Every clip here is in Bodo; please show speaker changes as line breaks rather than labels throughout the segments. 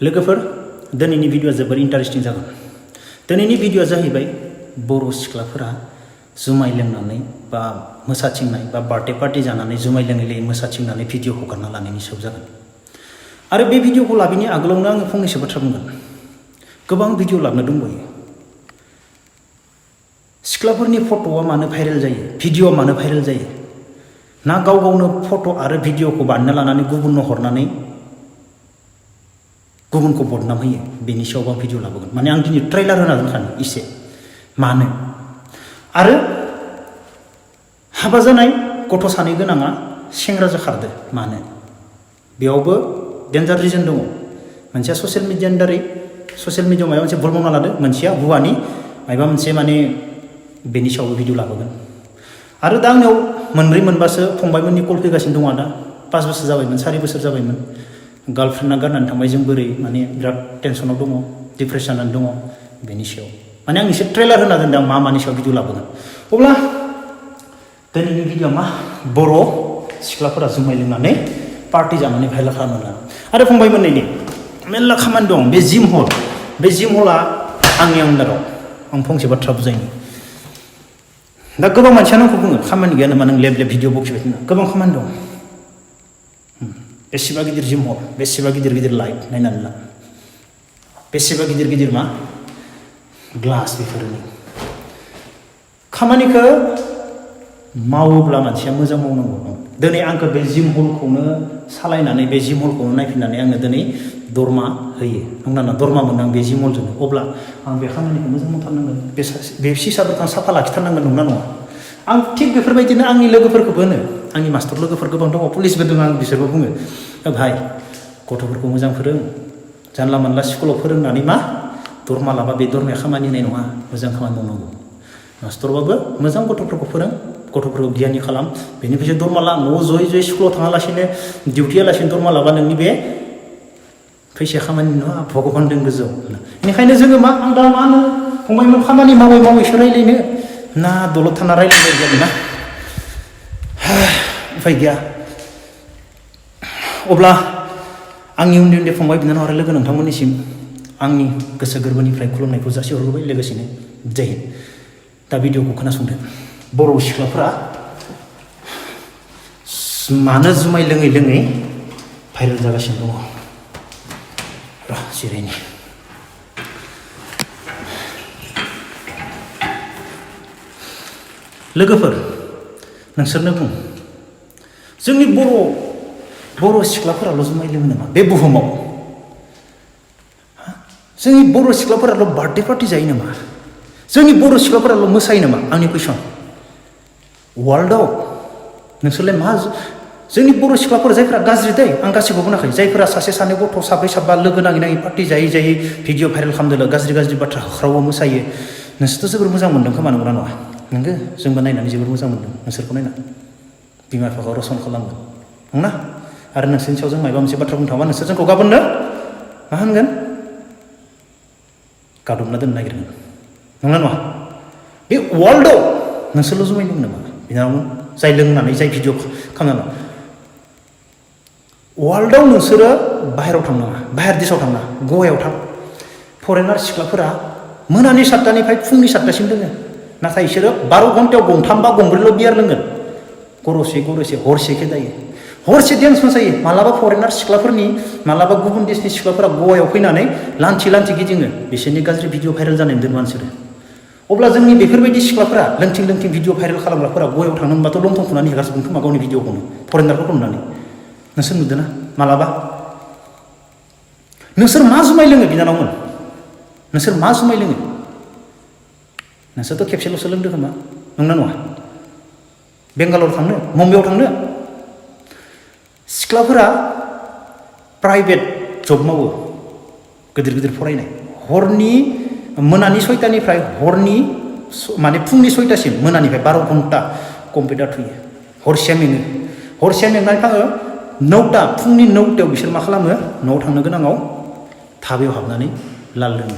लोगोफोर दिनैनि भिडिअआ जोबोर इन्टारेस्टिं जागोन। दिनैनि भिडिअआ जाहैबाय बर' सिख्लाफोरा जुमाय लोंनानै बा मोसाथिंनाय बा बार्थडे पार्टी जानानै जुमाय लोङै मोसाथिंनानै भिडिअ हगारना लानायनि सायाव जागोन। आरो बे भिडिअखौ लाबोनि आगोलावनो आङो फंनैसो बाथ्रा बुंगोन। गोबां भिडिअ लाबोनो दंबायो। सिख्लाफोरनि फट'आ मानो भाइरेल जायो, भिडिअआ मानो भाइरेल जायो, ना गाव गावनो फट' आरो भिडिअखौ बानायना लानानै गुबुननो हरनानै गुबुनखौ बदनाम होयो, बेनि सायाव आं भिडिअ लाबोगोन। माने आं दिनै ट्रेलार होना दोनखानो एसे मानो। आरो हाबा जानाय गथ' सानै गोनाङा सेंग्राजों खारदो मानो, बेयावबो डेन्जार रिजन दङ। मोनसेया ससियेल मिडियानि दारै ससियेल मिडियायाव माबा मोनसे भुल मावना लादो, मोनसेया हौवानि माबा मोनसे माने बेनि सायावबो भिडिअ लाबोगोन। आरो दा आंनियाव मोनब्रै मोनबासो फंबायमोननि कल फैगासिनो दङ। दा 5 बोसोर जाबायमोन, 4 बोसोर जाबायमोन, गार्लफ्रेन्डआ गारनानै थांबाय, जों बोरै माने बिराद टेनसनाव दङ, डिप्रेसनाव दङ, बेनि सायाव माने आं एसे ट्रेलार होना दोनदों आं मानि सायाव भिडिअ लाबोगोन। अब्ला दिनैनि भिडिअआ मा, बर' सिख्लाफोरा जुमाय लोंनानै पार्टि जानानै भाइरेल खालामनो। आरो फंबायमोननि मेरला खामानि दं। बे जिम हल, बे जिम हला आंनि आन्दाराव। आं फंसे बाथ्रा बुजायनि। दा गोबां मानसियानो आंखौ बुङो खामानि गैया नामा नों लेब लेब भिडिअ बखिबाय थानो। गोबां खामानि दं। बेसेबा गिदिर जिम हल, बेसेबा गिदिर गिदिर लाइट नायनानै ला, बेसेबा गिदिर गिदिर मा ग्लास, बेफोरनि खामानिखौ मावोब्ला मानसिया मोजां मावनांगौ। दिनै आंखौ बे जिम हलखौनो सालायनानै, बे जिम हलखौनो नायफिननानै आंनो दिनै दरमा होयो, नंगौना? दरमा मोनो आं बे जिम हलजोंनो। अब्ला आं बे खामानिखौ मोजां मावथारनांगोन, बे सिसाफोरखौ आं साफा लाखिथारनांगोन, नंगौना नङा? आं थिग बेफोरबायदिनो आंनि लोगोफोरखौबो होनो, आंनि मास्टर लोगोफोर गोबां दङ, पुलिसबो दङ, आं बिसोरबो बुङो भाइ गथ'फोरखौ मोजां फोरों, जानला मानला स्कुलाव फोरोंनानै मा दरमा लाबा बे दरमाया खामानि होनाय नङा, मोजां खामानि मावनांगौ। मास्टरबाबो मोजां गथ'फोरखौ फोरों, गथ'फोरखौ गियानि खालाम, बेनिफ्रायसो दरमा ला। न'आव जयै जयै स्कुलाव थाङालासिनो डिउटि होआलासिनो दरमा लाबा नोंनि बे फैसाया खामानि नङा, भगबान दं गोजौआव। बेनिखायनो जोङो मा, आं दा मा होनो फंबायमोन, खामानि मावै मावैसो रायज्लायनो ना दलद थाना रायज्लायनाय जागोन ना, उफाय गैया। अब्ला आंनि उन्दै उन्दै फंबाय बिनानाव आरो लोगो नोंथांमोननिसिम आंनि गोसो गोरबोनिफ्राय खुलुमनायखौ जासि हरग्रोबाय, लोगोसेनो जय हिन्द। दा भिडिअखौ खोनासंदो। बर' सिख्लाफोरा मानो जुमाय लोङै लोङै भाइरेल जागासिनो दङ। जिरायनि लोगोफोर, नोंसोरनो बुं, जोंनि बर' सिख्लाफोराल' जुमाय लोङो नामा बे बुहुमाव? जोंनि बर' सिख्लाफोराल' बार्थडे पार्टि जायो नामा? जोंनि बर' सिख्लाफोराल' मोसायो नामा? आंनि कुइसन। वर्ल्डआव नोंसोरलाय मा, जोंनि बर' सिख्लाफोर जायफोरा गाज्रि दै, आं गासिबो बुङाखै, जायफोरा सासे सानै गथ' साब्रै साबा लोगो नाङै नाङै पार्टि जायै जायै भिडिअ भाइरेल खालामदों, गाज्रि गाज्रि बाथ्रा होख्रावो, मोसायो, नोंसोरथ' जोबोर मोजां मोन्दों खोमा, नंगौना नङा? नोंगो, जोंबो नायनानै जोबोर मोजां मोन्दों नोंसोरखौ नायना, बिमा बिफाखौ रसन खालामगोन, नंना? आरो नोंसोरनि सायाव जों माबा मोनसे बाथ्रा बुंनो थाङोबा नोंसोर जोंखौ गाबोननो मा होनगोन, गादबना दोननो नागिरगोन, नंगौना नङा? बे वर्ल्डआव नोंसोरल' जुमाय लोङो नामा बिनानावमोन, जाय लोंनानै जाय भिडिअ खालामनानै? वर्ल्डआव नोंसोरो बाहेरायाव थांनाङा, बाहेर देशाव थांना, गवायाव थां। फरेनार सिख्लाफोरा मोनानि 7टानिफ्राय फुंनि 7टासिम दोङो, नाथाय बिसोरो 12 घन्टायाव 3 बा 4ल' बियार लोंगोन, गरसे गरसे हरसे खेदायो, हरसे डेन्स मोसायो। मालाबा फरेनार सिख्लाफोरनि, मालाबा गुबुन देशनि सिख्लाफोरा गवायाव फैनानै लान्थि लान्थि गिदिङो, बिसोरनि गाज्रि भिडिअ भाइरेल जानायनि दोन मानसोरो। अब्ला जोंनि बेफोरबायदि सिख्लाफोरा लोंथिं लोंथिं भिडिअ भाइरेल खालामग्राफोरा गवायाव थांनो मोनबाथ' लंथं खुनानै हेगारजोबगोन खोमा गावनि भिडिअखौनो, फरेनारफोरखौ नुनानै। नोंसोर नुदों ना मालाबा? नोंसोर मा जुमाय लोङो बिनानावमोन? नोंसोर मा जुमाय लोङो? नोंसोरथ' खेबसेल'सो लोंदों खोमा, नंना नङा? बेंगालर थांनो, मुम्बाइआव थांनो। सिख्लाफोरा प्राइभेट जब मावो, गिदिर गिदिर फरायनाय, हरनि मोनानि 6टानिफ्राय हरनि माने फुंनि 6टासिम, मोनानिफ्राय 12 घन्टा कम्पिउटार थुयो, हरसेया मेङो, हरसेया मेंनानै थाङो 9टा, फुंनि 9टायाव बिसोर मा खालामो, न'आव थांनो गोनाङाव धाबायाव हाबनानै लाल लोङो,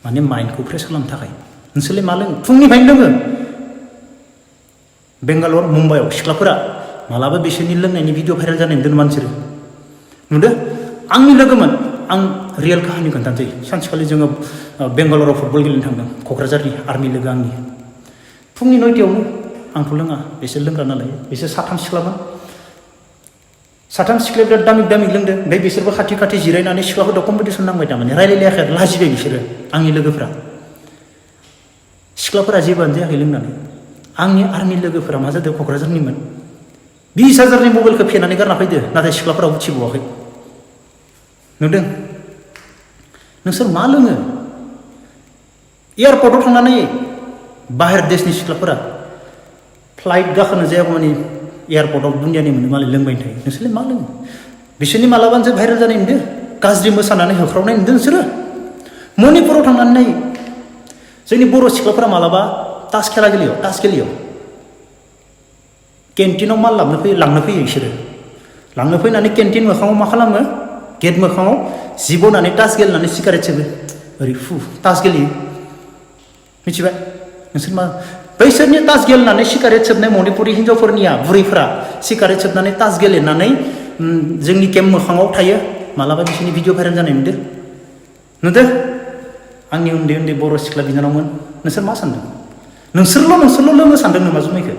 माने माइन्डखौ फ्रेस खालामनो थाखाय। नोंसोरलाय मा लोङो? फुंनिफ्रायनो लोङो। बेंगालर, मुम्बाइआव सिख्लाफोरा मालाबा बिसोरनि लोंनायनि भिडिअ भाइरेल जानायनि दोन मानसोर नुदो। आंनि लोगोमोन आं रियेल काहानि खोन्थानोसै सानसेखालि जोङो बेंगालराव फुटबल गेलेनो थांदों क'क्राझारनि आर्मि लोगो आंनि फुंनि 9टायावनो आंथ' लोङा बिसोर लोंग्रा नालाय बिसोर साथाम सिख्लामोन साथाम सिख्लाया बिराद दामिक दामिक लोंदों ओमफ्राय बिसोरबो खाथि खाथि जिरायनानै सिख्लाफोरजों कम्पिटिसन नांबाय थारमाने रायलायलायाखै आरो लाजिबाय बिसोरो आंनि लोगोफ्रा सिख्लाफोरा जेबोआनो जायाखै लोंनानै आंनि आर्मि लोगोफोरा मा जादों क'क्राझारनिमोन 20,000नि मबाइलखौ फेनानै गारना फैदो नाथाय सिख्लाफोरा उथिबावाखै नुदों नोंसोर मा लोङो एयारपर्टआव थांनानै बाहेर देशनि सिख्लाफोरा फ्लाइट गाखोनो जायागौमानि एयारपर्टआव दुनियानि मोनो मालाय लोंबाय थायो नोंसोरलाय मा लोङो बिसोरनि मालाबानो भाइरेल जानाय नुदों गाज्रि मोसानानै होख्रावनाय नुदों नोंसोरो मणिपुराव थांनानै नाय जोंनि बर' सिख्लाफोरा मालाबा तास गेलेयो केन्टिनाव माल लांनो फैयो बिसोरो लांनो फैनानै केन्टिन मोखाङाव मा खालामो गेट मोखाङाव जि बनानै तास गेलेनानै सिगारेट सोबो ओरै तास गेलेयो मिथिबाय नोंसोर मा बैसोरनि तास गेलेनानै सिगारेट सोबनाय मणिपुरि हिन्जावफोरनिया बुरैफोरा सिगारेट सोबनानै तास गेलेनानै जोंनि केम्प मोखाङाव थायो मालाबा बिसोरनि भिडिअ भाइरेल जानाय नुदों आंनि उन्दै उन्दै बर' सिख्ला बिनानावमोन नोंसोर मा सानदों नोंसोरल' लोंनो सानदों नामा जुमायखौ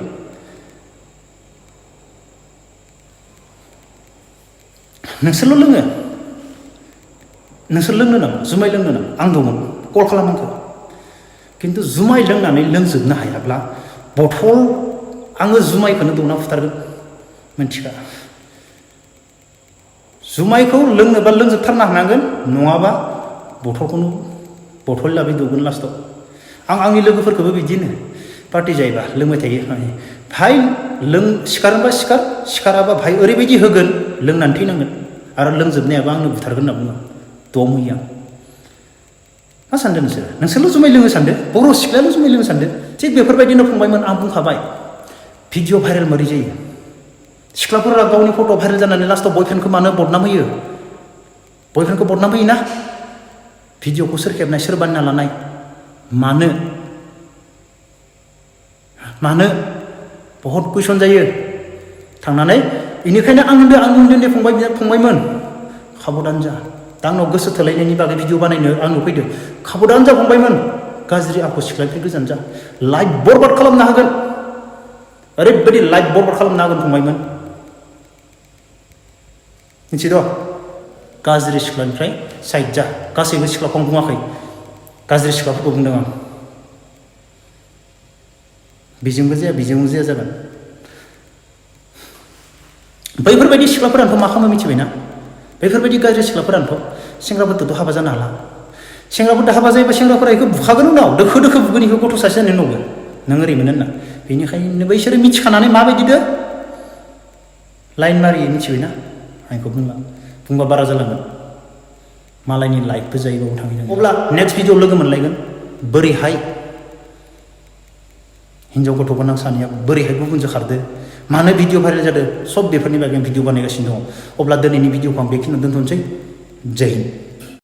नोंसोर लोंनो नामा जुमाय लोंनो नामा आं दंमोन कल खालाम आंखौ खिन्थु जुमाय लोंनानै लोंजोबनो हायाब्ला बथल आङो जुमायखौनो दौना फुथारगोन मिन्थिखा जुमायखौ लोंनोबा लोंजोबथारनो हानांगोन नङाबा बथल लाबो दौगोन लास्टआव आं आंनि लोगोफोरखौबो बिदिनो पार्टि जायोबा लोंबाय थायो भाइ सिखारोबा सिखाराबा भाइ ओरैबायदि होगोन लोंनानै थैनांगोन आरो लोंजोबनायाबा आंनो बुथारगोन होनना बुङो दम होयो आं मा सानदों नोंसोरल' जुमाय लोङो सानदों बर' सिख्लायाल' जुमाय लोङो सानदों थिग बेफोरबायदिनो फंबायमोन आं बुंखाबाय भिडिअ भाइरेल मारै जायो सिख्लाफोरा गावनि फट' भाइरेल जानानै लास्टआव बयफ्रेन्डखौ मानो बदनाम होयो ना भिडिअखौ सोर खेबनाय सोर बानायना लानाय मानो बहुत कुइसन जायो थांनानै बेनिखायनो आं उन्दै फंबायमोन खाबदान जा दा आंनाव गोसो थोलायनायनि बागै भिडिअ बानायनो आंनाव फैदो खाबदान जा फंबायमोन गाज्रि आखु सिख्लानिफ्राय गोजान जा लाइफ बरबाद खालामनो हागोन ओरैबायदि लाइफ बरबाद खालामनो हागोन फंबायमोन मिथिद' गाज्रि सिख्लानिफ्राय साइड जा गासैबो सिख्लाखौ आं बुङाखै गाज्रि सिख्लाफोरखौ बुंदों आं बेजोंबो जाया जागोन बैफोरबायदि सिख्लाफोरानोथ' मा खालामो मिथिबायना बैफोरबायदि गाज्रि सिख्लाफोरानोथ' सेंग्राफोरजोंथ' हाबा जानो हाला सेंग्राफोरजों हाबा जायोबा सेंग्राफोरा बेखौ बुखागोन उनाव दोखो बुगोन बेखौ गथ' सासे जानायनि उनावबो नों ओरै मोनो होनना बेनिखायनो बैसोरो मिथिखानानै माबायदिदो लाइन मारियो मिथिबायना आं बेखौ बुंबा बारा जालांगोन मालायनि लाइफबो जायोबाबो थांहैनांगोन अब्ला नेक्स्ट भिडिअ लोगो मोनलायगोन बोरैहाय हिन्जाव गथ' गोनां सानैया बोरैहाय गुबुनजों खारदो मानो भिडिअ भाइरेल जादों सब बेफोरनि बागै आं भिडिअ बानायगासिनो दङ अब्ला दिनैनि भिडिअखौ आं बेखिनियाव दोनथ'नोसै जय हिन्द